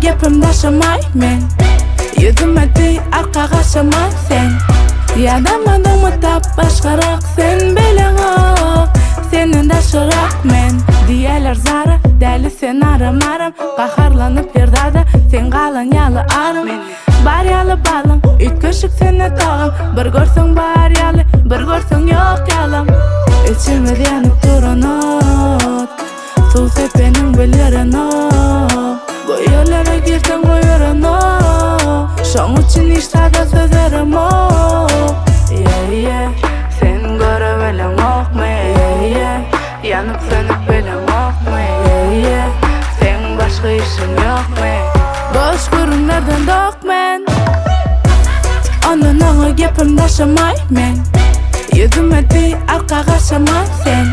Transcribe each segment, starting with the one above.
gepim daşamaý men Ýüzüme diý arka gaşama sen Ýadamadyňmy tap başgarak sen bileňok Senden daşyrak men Diýýäler zara däli sen aram aram Gaharlanyp her zada sen galan ýaly aram Bar ýaly balyň üýtgeşik sende tagam Bir görseň bar ýaly bir görseň ýok ýalam Içimiz ýanyp duran ot Suw sepeniň bildirenok Bu ýerlere girseň goýberenok Şoň üçin hiç zada söz beremok Yeah yeah Sen göre bileňokmy Yeah yeah Ýanyp sönüp bileňokmy Yeah yeah Seň başga işiň ýokmy Boş gürrüňlerden dok men Ondan oňa gepim daşamaý men Ýüzüme diý arka gaşama sen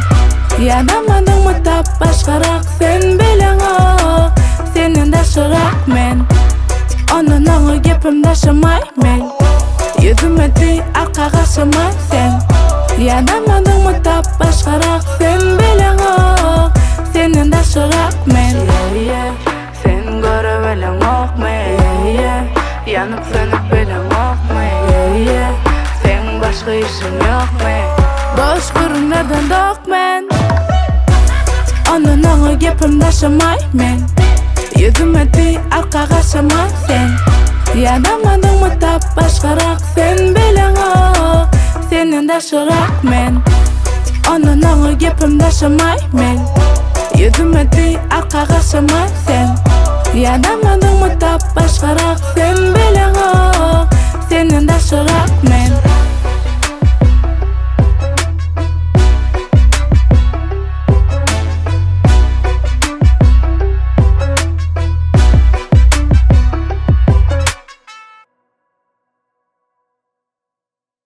Ýadamadyňmy tap başgarak sen bileňok Senden daşyrak men Ondan oňa gepim daşamaý men Ýüzüme diý arka gaşama sen Ýadamadyňmy tap başgarak sen bileňok Senden daşyrak men Yeah yeah Sen göre bileňokmy Yeah yeah Ýanyp sönüp bileňokmy Yeah yeah Seň başga işiň ýokmy Boş gürrüňlerden dok men Ondan oňa gepim daşamaý men Ýüzüme diý arka gaşama sen Ýadamadyňmy tap başgarak sen bileňok Senden daşyrak men Ondan oňa gepim daşamaý men Ýüzüme diý arka gaşama sen Ýadamadyňmy tap başgarak sen bileňok.